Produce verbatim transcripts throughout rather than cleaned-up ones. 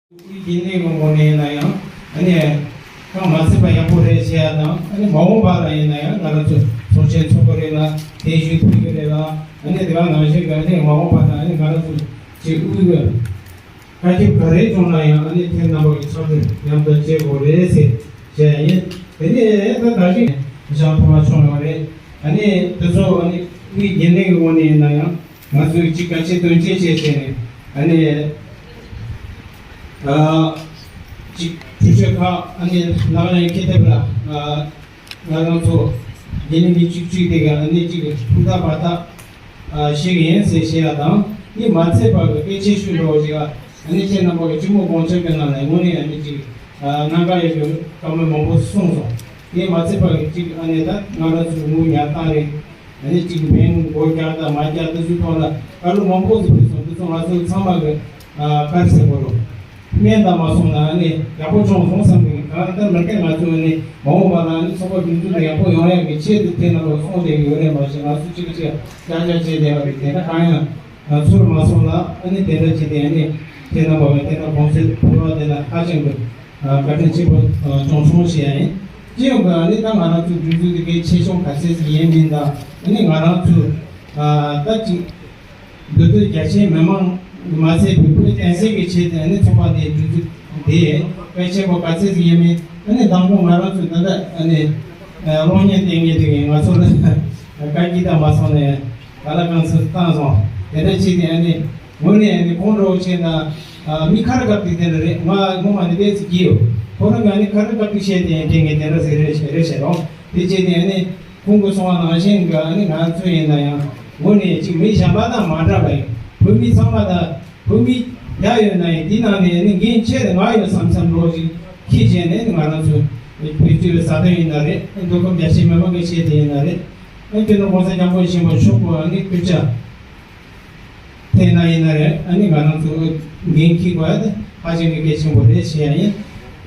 དབུས་རྒྱུན་ལས་ཀྱི་ངོས་ནས་ཡིན་ན་ཡང་ཨ་ནི་གང་མ་ཚད་པ་ཡག་པོ་རེད་ཟེར་ཡ་དང་། ཨ་ནི་མ་འོངས་པ་ལ་ཡིན་ན་ཡང་ང་རང་ཚོ་ཚོགས་ཆེན་ཚོགས་ཀྱི་རེད་ལ། གདན་ཞུ་ཐོབ་ཀྱི་རེད་ལ། ཨ་ནི་དེ་ག་ནང་བཞིན་གྱི་ཨ་ནི་མ་འོངས་པ་ན་ཨ་ནི་ང་རང་ཚོ་ཅིག་དབུས་ཀྱི་བཀའ་ཁྱབ་ག་རེ་བྱུང་ན་ཡང་ཨ་ནི་ཁྱེད་རྣམ་པ་གི་ཕྱག་ལས་མཉམ་དུ་བྱེད་དགོས་རེད་ཟེར་བཤད་ཡ་ཡིན། དེ་ནས་ད་ད་གིན་ཞང་ཐོག་མ་བྱུང་ཡོད་རེད། ཨ་ནི་དེ་ཚོ་ཨ་ནི་དབུས་རྒྱུན་ལས་ཀྱི་ངོས་ནས་ཡིན་ན་ཡང་ང་ཚོས་ཅིག་གལ་ཆེ་དོན་ཆེ་བྱས་བྱས་ནས་ཨ་ནི་ཨ་ཅིག་གྲོས་ཆོད་ཁག་ཨ་ནི་ལག་ལེན་འཁེལ་ཐབས་ལ་ཨ་ང་རང་ཚོ་རྒྱུན་ལས་མི་གཅིག་གཅིག་དེ་ག་ཨ་ནི་ཅིག་ཐུགས་ཐག་བར་ཐག་ཨ་ཞིག་ཡིན་ཟེར་བཤད་ཡ་དང་། དེ་མ་ཚད་པ་གི་གལ་ཆེ་ཤོས་འདྲ་བོ་ཞིག་ཨ་ནི་ཁྱེད་རྣམ་པ་གི་སྤྱི་མོས་དགོངས་འཆར་གྱི་ནང་ནས་དངོས་གནས་ཨ་ནི་ཅིག་ཨ་གནད་འགག་ཡོད་པའི་བཀའ་མོལ་མང་པོ་གསུངས་སོང་། དེ་མ་ཚད་པ་གི་ཅིག་ཨ་ནི་ད་ང་རང་ཚོའི་དངུལ་ཉར་སྟངས་རེད། ཨ་ནི་ཅིག་འབེན་སྒོ་རྒྱག་དང་མ་རྒྱག་དེ་ཚོའི་ཐོག་ལ་བཀའ་སློབ་མང་པོ་ཞིག་ཕུལ་སོང་། དེ་ཚོ་ང་ཚོ་ཚང་མ་གི་ཨ་ག་རེ་ཟེར་དགོས་རེད། སྨན་དང་མ་སོང་ན་ཨ་ནི་ཡག་པོ་བྱུང་སོང་བསམ་གི། གང་ལྟར་མ་གཏོགས་ང་ཚོ་ཨ་ནི་མ་འོངས་པ་ལ་ཨ་ནི་ཚོགས་པ་སྒྲིག་འཛུགས་དེ་ཡག་པོ་ཡོང་ཡག་གི་ཆེད་དུ་དེ་རྣམ་པ་གསུངས་བསྡད་ཀྱི་ཡོད་རེད། མ་གཞི་ང་ཚོ་གཅིག་གིས་གཅིག་ལ་ཅག་ཅག་བྱས་བསྡད་པ་རེད། དེ་འདྲ་གང་ཡང་ཚུར་མ་སོང་ལ་ཨ་ནི་དེ་འདྲ་བྱས་ཏེ་ཨ་ནི་དེ་རྣམ་པ་བས་དེ་འདྲ་གོང་ཚད་ཕུལ་བ་དེ་ལ་ཧ་ཅང་གི་བཀའ་དྲིན་ཆེན་པོ་བྱུང་སོང་ཞེས་ཡིན། སྤྱི་ཡོངས་ཀྱི་ཨ་ནི་ད་ང་རང་ཚོའི་སྒྲིག་འཛུགས་དེ་གའི་ཆེ་ཆུང་ག་ཚད་ཅིག་ཡིན་མིན་དང་། ཨ་ནི་ང་རང་ཚོ་ད་ཅིག་འདི་དུས་རྒྱ་ཆེའི་མི་མང་མ་ཚད་པའི་བོད་བསྟན་སྲིད་ཀྱི་ཆེད་དུ་ཨ་ནི་ཚོགས་པ་དེའི་སྒྲིག་འཛུགས་དེ་གལ་ཆེན་པོ་ག་ཚད་ཅིག་ཡིན་མིན། ཨ་ནི་དང་པོ་ང་རང་ཚོ་ད་ལྟ་ཨ་ནི་གློག་བརྙན་བསྟན་མཁན་དེ་གའི་ང་ཚོ་ལ་བཀའ་བཀྱིན་དང་མ་སོང་ནས་ག་ལ་གང་འཚམ་བཏང་སོང་། དེ་འདྲ་བྱས་ཏེ་ཨ་ནི་དངོས་གནས་ཨ་ནི་ཁོང་འདྲ་བོ་བྱས་ན་ཨ་མི་ཁ་ར་བཀབ་སྟེ་དེ་འདྲ་རེད། ང་ངོ་མ་ནི་དཔེ་ཅིག་བགྱིས་ཡོད། ཁོ་རང་ག་ནི་ཁ་ར་བཀབ་སྟེ་བཤད་དེ་དེ་ངས་དེ་འདྲ་ཟེར་རེད་རེད་བཤད་རོགས། དེ་བྱས་ཏེ་ཨ་ནི་ཁོང་གིས་གསུངས་པ་ནང་བཞིན་གྱི་ཨ་ནི་ང་ཚོ་ཡིན་ན་ཡང་དངོས་གནས་ཅིག་མི་གཞན་པ་དང་མ་འདྲ་བ་ཡིན། བོད་མི་ཚང་མ་དང་བོད་མི་བརྒྱ་ཡོད་ན་ཡང་དེའི་ནང་ནས་ཨ་ནི་འགན་ཆེ་རེད་ང་ཡོད་བསམ་བསམ་བློ་ཞིག་འཁྱེར་བྱས་ནས་ང་རང་ཚོ་བོད་སྤྱི་བའི་བཟའ་སྟོན་ཡིན་ན་རེད། མདོ་ཁམས་རྒྱ་ཆེའི་མི་མང་གི་ཆེད་དུ་ཡིན་ན་རེད། ཨ་ནི་དེ་ནི་༸གོང་ས་༸སྐྱབས་མགོན་ཆེན་པོ་མཆོག་གི་ཨ་ནི་སྐུ་ཕྱག་འཐེན་ན་ཡིན་ན་རེད། ཨ་ནི་ང་རང་ཚོ་འགན་འཁྱེར་དགོས་ཡ་དེ་ཧ་ཅང་གི་གལ་ཆེན་པོ་རེད་ཞུ་ཡ་ཡིན།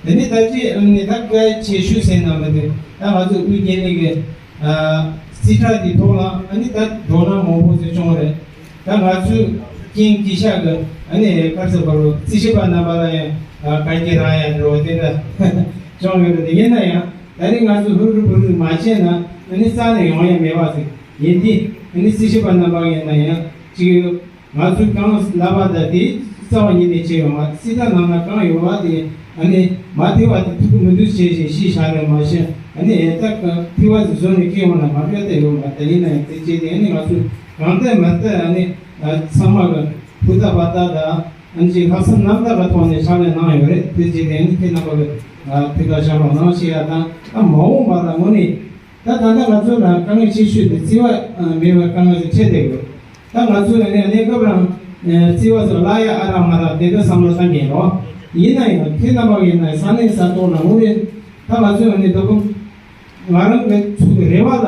དེ་ནས་ད་ཅི་ཨ་ནི་ད་གལ་ཆེ་ཤོས་ཟེར་ན་མི་འདུག་ད་ང་ཚོ་དབུས་རྒྱུན་ལས་ཀྱི་ཨ་རྩིས་ཁྲ་དེའི་ཐོག་ལ་ཨ་ནི་ད་འགྲོ་སྟངས་མང་པོ་ཞིག་བྱུང་བ་རེད། ད་ང་ཚོའི་རྐྱེན་གྱིས་ཤག་གི་ཨ་ནི་ག་རེ་ཟེར་དགོས་རེད། རྩིས་ཞིབ་པ་རྣམ་པ་ལ་ཡང་ཨ་བཀའ་རྒྱ་རག་ཡ་འགྲོ་བ་དེ་འདྲ་བྱུང་ཡོད་རེད། དེ་ཡིན་ན་ཡང་ད་རེས་ང་ཚོ་ཧུར་ཧུར་ཧུར་ཧུར་མ་བྱས་ན་ཨ་ནི་རྩ་ནས་ཡོང་ཡ་མེད་པ་ཞིག་ཡིན་དུས། ཨ་ནི་རྩིས་ཞིབ་པ་རྣམ་པ་ཡིན་ན་ཡང་ཅིག་ང་ཚོས་གང་ལབ་པ་དང་དེ་རྩ་བ་ཉིད་ནས་བྱས་ཡོང་བ། རྩིས་ཁྲ་ནང་ན་གང་ཡོད་པ་དེ་ཨ་ནི་མ་མཐུན་པ་དེ་ཐུག་གི་མི་འདུག་ཅེས་ཞེས་ཤེས་བྱ་རེད། མ་གཞི་ཨ་ནི་ཨེ་ད་ག་མཐུན་པ་ཞིག་བཟོས་ནས་འཁྱེར་ཡོང་ན་མ་འགྲིག་ཡ་དེ་ཡོད་མ་རེད། ཡིན་ན་ཡང་དེ་བྱས་ཏེ་ཨ་ནི་ང་ཚོས་གང་ལྟར་མ་ལྟར་ཨ་ནི་ཚང་མ་གི་ཧུར་ཐག་བར་ཐག་དང་ཨ་ནི་ཅིག་ལྷག་བསམ་རྣམ་དག་གི་ཐོག་ནས་ཕྱག་ལས་གནང་ཡོད་རེད། དེ་བྱས་ཏེ་ཨ་ནི་ཁྱེད་རྣམ་པ་གི་ཐུགས་ཐག་བཅད་རོགས་གནང་ཞེས་ཡ་དང་། ད་མ་འོངས་པ་ལ་དངོས་གནས་ད་ད་ལྟ་ང་ཚོ་ལ་དཀའ་ངལ་ཆེ་ཤོས་དེ་རྩིས་པ་མེད་པའི་དཀའ་ངལ་དེ་འཕྲད་བསྡད་ཡོད། ད་ང་ཚོ་ཡང་ནས་གནས་སྐབས་རང་རྩིས་པ་ཚོ་གླ་ཡ་ཨ་རག་མ་རག་དེ་འདྲ་བསམ་བློ་བཏང་གི་ཡིན་རོགས། ཡིན་ན་ཡང་ཁྱེད་རྣམ་པ་ཡིན་ན་ས་གནས་ས་ཐོག་ལ་དངོས་གནས་ད་ང་ཚོ་ཡང་ནས་དོ་དགོང་ང་རང་གི་ཚུགས་ཀྱི་རེ་བ་ལ་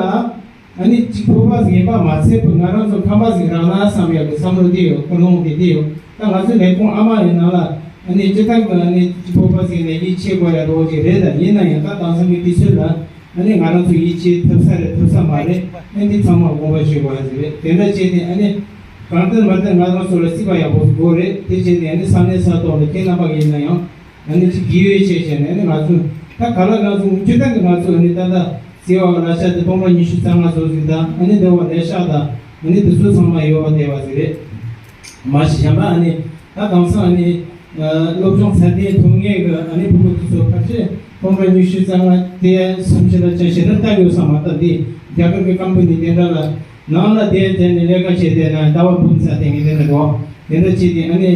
ཨ་ནི་གཅིག་ཕོར་པ་ཟིག་ཡིན་པ་མ་ཚད་པ་ང་རང་ཚོ་ཁང་པ་ཟིག་རག་ན་བསམ་ཡག་གི་བསམ་བློ་དེ་ཡོད། ཀུན་སློང་དེ་དེ་ཡོད། ད་ང་ཚོའི་ལས་ཁུངས་ཨ་མ་ཡི་ནང་ལ་ཨ་ནི་སྤྱིར་བཏང་གི་ཨ་ནི་གཅིག་ཕོར་པ་ཟིག་ནས་ཡིད་ཆེས་དགོས་ཡ་འདྲ་བོ་ཅིག་རེད། ད་ཡིན་ན་ཡང་ད་དེང་སང་གི་དུས་ཚོད་ལ་ཨ་ནི་ང་རང་ཚོ་ཡིད་ཆེས་ཐུབ་ས་རེད་ཐུབ་ས་མ་རེད། ཨ་ནི་ཚང་མ་དགོངས་པ་ཞུ་དགོས་ཡ་ཟིག་རེད། དེ་འདྲ་བྱས་ཏེ་ཨ་ནི་གང་ལྟར་མ་ལྟར་ང་རང་ཚོ་ལ་རྩིས་པ་ཡག་པོ་ཟིག་དགོས་རེད། དེ་བྱས་ཏེ་ཨ་ནི་ས་གནས་ས་ཐོག་ལ་ཁྱེད་རྣམ་པ་ཡིན་ན་ཡང་། ཨ་ནི་ཅིག་རྒྱུས་ཡོད་བྱས་བྱས་ནས་ཨ་ནི་ང་ཚོ་ད་ག་ལ་ང་ཚོ་སྤྱིར་བཏང་གི་ང་ཚོ་ཨ་ནི་ད་ལྟ་རྩིས་པ་གི་གླ་ཆ་དེ་སྟོང་ཕྲག་ཉི་ཤུ་རྩ་ལྔ་ཙམ་ཟིག་དང་། ཨ་ནི་འདི་བ་ལས་ཤག་དང་ཨ་ནི་འདི་ཚོ་ཚང་མ་ཡོད་པ་བསྡད་པ་ཟིག་རེད། མ་གཞི་གཞན་པ་ཨ་ནི་ད་དེང་སང་ཨ་ནི་སློབ་སྦྱོང་ཚད་ལྡན་ཐོན་མཁན་གི་ཨ་ནི་ཕྲུ་གུ་དེ་ཚོ་ཕལ་ཆེར་སྟོང་ཕྲག་ཉི་ཤུ་རྩ་ལྔ་དེ་སུམ་ཅུ་ལ་ཅང་ཞེ་དྲག་ལྟ་ཡོད་ས་མ་རེད། དེ་རྒྱ་གར་གི་ཀམ་པ་ནི་དེ་འདྲ་ལ་ནང་ལ་བསྡད་བསྡད་ནས་ལས་ཀ་བྱས་བསྡད་ན་ཟླ་བ་འབུམ་ཙམ་བསྡད་མཁན་དེ་འདྲ་འགྲོ། དེ་འདྲ་བྱས་ཏེ་ཨ་ནི།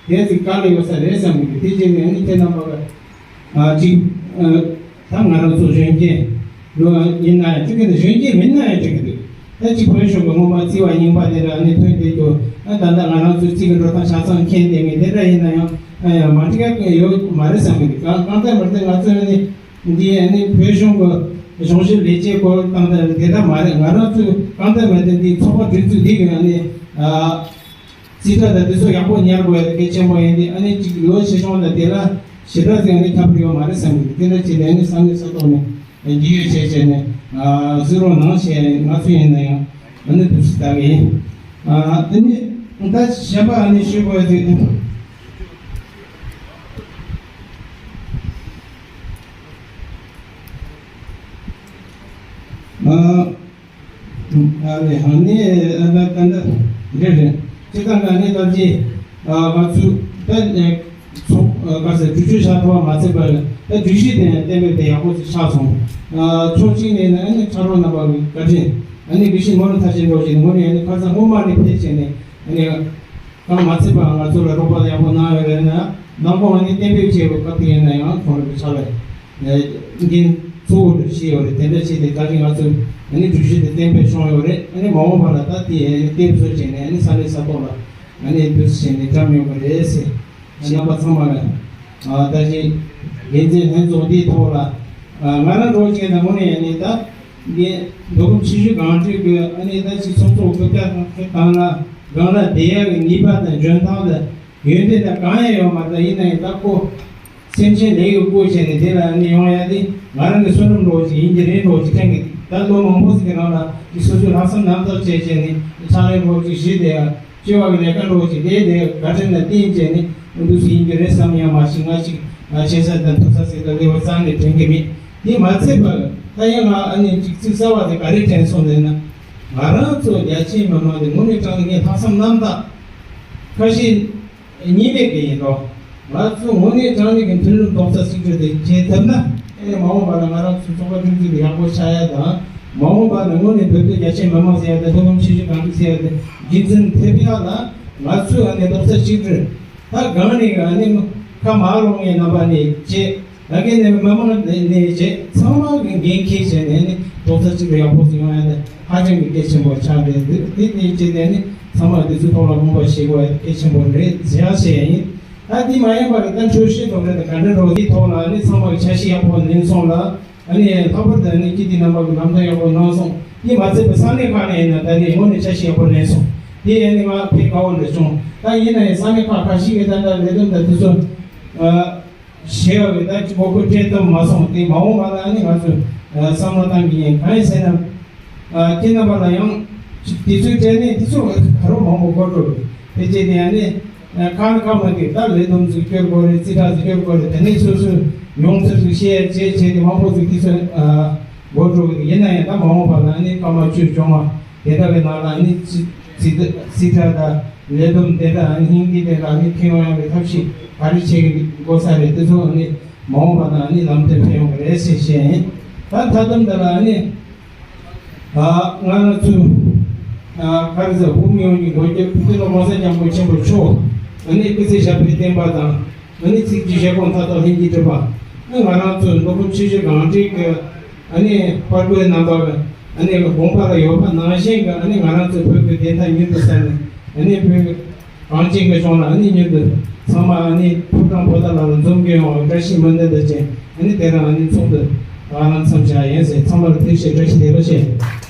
དེ་ཚོ་དཀའ་ལས་ཡོད་ས་རེད་བསམ་གི་འདུག་དེ་བྱས་ནས་ཨ་ནི་ཁྱེད་རྣམ་པ་ག་ཅིག་ད་ང་རང་ཚོ་གཞོན་སྐྱེས་ལོ་ཡིན་ན་ཡང་འགྲིག་གི་འདུག་གཞོན་སྐྱེས་མིན་ན་ཡང་འགྲིག་གི་འདུག་ད་ཅིག་བོད་གཞུང་གི་སྔོན་མ་རྩིས་པ་རྙིང་པ་དེ་འདྲ་ཨ་ནི་ཐོན་བསྡད་རྒྱུ། ཨ་ད་ལྟ་ང་རང་ཚོའི་རྩིས་ཀྱི་འགྲོ་སྟངས་ཆ་ཚང་མཁྱེན་བསྡད་མཁན་དེ་འདྲ་ཡིན་ན་ཡང་ཨ་ཡང་མ་འགྲིག་ཡ་ཡོད་མ་རེད་བསམ་གི་འདུག་གང་གང་ལྟར་མ་ལྟར་ང་ཚོ་ཨ་ནི་འདི་ཨ་ནི་བོད་གཞུང་གི་གཞུང་ཞབས་ལས་བྱེད་སྐོར་བཏང་ད་དེ་འདྲ་མ་རེད། ང་རང་ཚོའི་གང་ལྟར་མ་ལྟར་འདི་ཚོགས་པ་སྒྲིག་འཛུགས་འདི་གི་ཨ་ནི་ཨ། རྩིས་ཁྲ་དང་དེ་ཚོ་ཡག་པོ་ཉར་དགོས་ཡ་དེ་གལ་ཆེན་པོ་ཡིན་ཏེ། ཨ་ནི་གཅིག་ལོ་ཆེ་ཆུང་དང་དེ་ལ་ཞེ་དྲག་ཟེར་ཨ་ནི་ཁྱད་པར་ཡོད་མ་རེད་བསམ་གི་འདུག་དེ་འདྲ་བྱས་ཏེ་ཨ་ནི་ས་གནས་ས་ཐོག་ནས་རྒྱུས་ཡོད་བྱས་བྱས་ནས་གཟིགས་རོགས་གནང་ཞེས་ང་ཚོ་ཡིན་ན་ཡང་ཨ་ནི་འདུག་སེ་ལྟ་གི་ཡིན། ཨ་དེ་ནས་ད་གཞན་པ་ཨ་ནི་ཞུ་དགོས་ཡ་ཟིག་ཨ་ཨ་ནི་ཨ་ནི་ཨ་ད་ད་ད་རེད་རེད། སྤྱིར་བཏང་གི་ཨ་ནི་ད་ཅི་ཨ་ང་ཚོ་ད་ཚོགས་ག་ཟེར་གྲོས་ཆོད་བཞག་ཐུབ་པ་མ་ཚད་པར་ད་སྒྲིག་གཞི་དེ་ཡང་གཏན་འབེབས་དེ་ཡག་པོ་ཞིག་ཆགས་སོང་། ཨ་ཕྱོགས་གཅིག་ནས་ནི་ཨ་ནི་ཕྱག་རོགས་རྣམ་པ་གི་བཀའ་དྲིན། ཨ་ནི་དགེ་བཤེས་མོ་རང་ཐ་ཆེན་པོ་ཞིག་ངོ་ནས་ཨ་ནི་ཁ་སང་སྔོན་མ་ནས་ཕེབས་བྱས་ནས་ཨ་ནི། གང་མ་ཚད་པ་ང་ཚོ་ལ་རོགས་པ་ཡག་པོ་གནང་ཡོད་རེད་ན། ནང་པ་ང་ནི་གཏན་འབེབས་བྱས་པའི་སྐབས་དེ་ཡིན་ན་ཡང་ཁོང་རང་གི་ཕྱག་ལས་འགན་གཙོ་བོ་རེ་བཞེས་ཡོད་རེད། དེ་འདྲ་བྱས་ཏེ་ད་རིང་ང་ཚོས་ཨ་ནི་གྲོས་གཞི་དེ་གཏན་འབེབས་བྱུང་ཡོད་རེད། ཨ་ནི་མ་འོངས་པ་ལ་ད་དེ་ཨ་ནི་གཏན་འབེབས་བྱས་ནས་ཨ་ནི་ས་གནས་ས་ཐོག་ལ་ཨ་ནི་འདུག་སེ་བྱས་ནས་བཀྲམ་ཡོང་གི་རེད་ཟེར། རྣམ་པ་ཚང་མ་ལ་ཨ་ད་ཅི་འགན་འཛིན་ལྷན་ཚོགས་འདིའི་ཐོག་ལ་ཨ་ང་རང་འགྲོ་བྱས་ན་དངོས་གནས་ཨ་ནི་ད་འདི་མདོ་ཁམས་ཆུ་བཞི་སྒང་དྲུག་གི་ཨ་ནི་ད་ཅི་ཚོགས་གཙོ་སྐུ་ཕེབས་སྒང་ལ་སྒང་ལ་བསྡད་ཡག་གི་ནུས་པ་དང་འཇོན་ཐང་དང་ཡོན་ཏན་དང་གང་ཡང་ཡོད་མ་རེད། ཡིན་ན་ཡང་ད་ཁོ་སེམས་ཅན་ལས་ཀྱི་སྐོར་བྱས་ནས་དེ་ལ་ཨ་ནི་ཡོང་ཡག་དེ་ང་རང་གི་བསོད་ནམས་འདྲ་བོ་ཅིག་ཡིན་གྱི་རེད་འདྲ་བོ་ཅིག་དྲན་གི། ད་ལོ་མང་པོ་ཞིག་གི་རིང་ལ་ཅིག་སོ་སོའི་ལྷག་བསམ་རྣམ་དག་བྱས་བྱས་ནས་ཕྱག་ལས་འདྲ་བོ་ཅིག་བཞེས་བསྡད་ཡག་སྤྱི་བ་གི་ལས་ཀ་འདྲ་བོ་ཅིག་དེ་དེ་བཀའ་དྲིན་ལ་བརྟེན་བྱས་ནས་འདུག་སེ་ཡིན་གྱི་རེད་བསམ་ཡག་མ་གཞི་ང་ཅིག་ང་ཆེ་ས་དང་མཐོ་ས་ཟེར་ད་ལེ་བ་རྩ་ནས་དྲན་གི་མེད། དེ་མ་ཚད་པར་ད་ཡང་ང་ཨ་ནི་ཅིག་ཚིག་གསར་བ་དེ་ག་རེ་དྲན་སོང་ཟེར་ན། ང་རང་ཚོ་རྒྱ་ཆེའི་མི་མང་དེ་དངོས་གནས་དྲང་གནས་ངས་ལྷག་བསམ་རྣམ་དག་ཁ་ཞེ་གཉིས་མེད་ཀྱི་ཡིན་ནོ། ང་ཚོ་དངོས་གནས་དྲང་གནས་ཀྱི་མཐུན་ལམ་རྡོག་རྩ་གཅིག་སྒྲིལ་དེ་བྱེད་ཐུབ་ན། ཨེ་མ་འོངས་པ་ལ་ང་རང་ཚོ་ཚོགས་པ་སྒྲིག་འཛུགས་ཡག་པོ་ཆགས་ཡ་དང་། མ་འོངས་པ་ལ་དངོས་གནས་བོད་པའི་རྒྱ་ཆེའི་མི་མང་ཟེར་ཡ་དེ་མདོ་ཁམས་ཆུ་བཞི་སྒང་དྲུག་ཟེར་ཡ་དེ་རྒྱུན་འཛིན་ཐེབས་ཡ་ལ་ང་ཚོས་ཨ་ནི་རྡོག་རྩ་གཅིག་སྒྲིལ། ད་གང་ནས་ཨ་ནི་ཁ་མ་ལོག་ངའི་རྣམ་པ་ནས་བྱེད། ད་གིན་ནས་མི་མང་ནས་བྱེད། ཚང་མ་གི་འགན་འཁྱེར་བྱས་ནས་ནི་རྡོག་རྩ་གཅིག་ཏུ་ཡག་པོ་ཟིན་ཡོང་ཡ་དེ་ཧ་ཅང་གི་གལ་ཆེན་པོ་ཆགས་ཏེ། འདི་འདི་ནས་བྱས་ཏེ་ནི་ཚང་མ་འདི་ཚོའི་ཐོག་ལ་དགོངས་པ་བཞེས་དགོས་ཡ་གལ་ཆེན་པོ་རེད་ཟེར་ཡ་བཤད་ཡ་ཡིན། ད་འདི་མ་ཡིན་པར་ད་ཆོས་བཤད་ཐོག་རེད། ད་ག་འདྲ་རོགས་འདིའི་ཐོག་ལ་ནི་ཚང་མ་གི་འཆར་གཞི་ཡག་པོ་ལེན་སོང་ལ། ཨ་ནི་ལྷག་པར་དུ་ཨ་ནི་སྐྱིད་དེ་རྣམ་པ་གི་ལམ་སྟོན་ཡག་པོ་གནང་སོང་། དེ་མ་ཚད་པའི་ས་གནས་ཁག་ནས་ཡིན་ན་ད་རེས་དངོས་གནས་འཆར་གཞི་ཡག་པོ་ལེན་སོང་། དེ་ཨ་ནི་ང་ཕེབས་དགའ་བོ་འདྲ་བྱུང་། ད་ཡིན་ན་ཡང་ས་གནས་ཁག་ཁ་ཤས་ཀྱི་ད་ལྟ་ལས་དོན་དང་དེ་ཚོ་ཨ་བྱས་པ་གི་ད་ཅི་གོ་སྐབས་སྤྲད་ཐུབ་མ་སོང་། དེ་མ་འོངས་པ་ལ་ཨ་ནི་ང་ཚོས་ཨ་བསམ་བློ་བཏང་གི་ཡིན། གང་ཡིན་ཟེར་ན། ཨ་ཁྱེད་རྣམ་པ་ལ་ཡང་དེ་ཚོའི་གྲས་ནས་དེ་ཚོ་ད་རུང་མང་པོ་འགོ་འགྲོ་གི། ཕལ་ཆེར་དེ་ཡང་ནི་ཁ་ན་ཁ་མ་དེ་ད་ལས་བསྡོམས་ཚུར་སྐྱོར་དགོས་རེད། རྩིས་ཁྲ་ཚུར་སྐྱོར་དགོས་རེད། དེ་ནས་སོ་སོའི་མྱོང་ཚོར་ཚུར་བཤད་བྱས་བྱས་ཏེ་མང་པོ་ཚུར་དེ་ཚོ་འགོ་འགྲོ་གི། ཡིན་ན་ཡང་ད་མ་འོངས་པ་ལ་ནི་སྐར་མ་བཅུ་བཅོ་ལྔ་དེ་འདྲ་བའི་ནང་ལ་ནི་རྩིས་རྩིས་རྩིས་ཁྲ་དང་ལས་བསྡོམས་དེ་འདྲ་ནི་སྙིང་བསྡུས་དེ་འདྲ་ནི་ཁྱོན་ཡོངས་ཀྱི་ཐབས་ཤེས་ག་རེ་བྱེད་ཀྱི་དགོས་ས་རེད། དེ་ཚོ་ནི་མ་འོངས་པ་ན་ནི་ལམ་སྟོན་ཕན་ཡོང་གི་རེད་ཟེར་བཤད་ཡིན། ད་མཐའ་སྡོམ་དེ་ལ་ནི། ཨ་ང་རང་ཚོའི་ཨ་ག་རེ་ཟེར། བོད་མི་ཡོངས་ཀྱི་མགོན་སྐྱབས་སྤྱི་ནོར་༸གོང་ས་༸སྐྱབས་མགོན་ཆེན་པོ་མཆོག་ཨ་ནི་སྐུ་ཚེ་ཞབས་པད་བརྟན་པ་དང་། ཨ་ནི་ཚིག་གཅིག་བཞེད་དགོངས་མཐའ་དག་ལྷུན་གྱིས་གྲུབ་པ། ཨ་ང་རང་ཚོའི་མདོ་ཁམས་ཆུ་བཞི་སྒང་དྲུག་གི་ཨ་ནི་པར་བརྐོས་རྣམ་པ་གི་ཨ་ནི་དགོངས་པ་ལ་ཡོད་པ་ནང་བཞིན་གྱི་ཨ་ནི་ང་རང་ཚོའི་བོད་ཀྱི་བདེན་མཐའ་མྱུར་དུ་གསལ་ནས། ཨ་ནི་བོད་གངས་ཅན་གྱི་ལྗོངས་ལ་ཨ་ནི་མྱུར་དུ་ཚང་མ་ཨ་ནི་ཕོ་བྲང་པོ་ཏཱ་ལ་ལ་འཛོམས་ཀྱི་ཡོང་བའི་བཀྲ་ཤིས་སྨོན་འདུན་དང་བཅས། ཨ་ནི་དེ་རིང་ཨ་ནི་ཚོགས་འདུ་ད་ག་རང་མཚམས་བཞག་ཡིན་ཟེར། ཚང་མ་ལ་ཐུགས་རྗེ་ཆེ། བཀྲ་ཤིས་བདེ་ལེགས་ཞུ།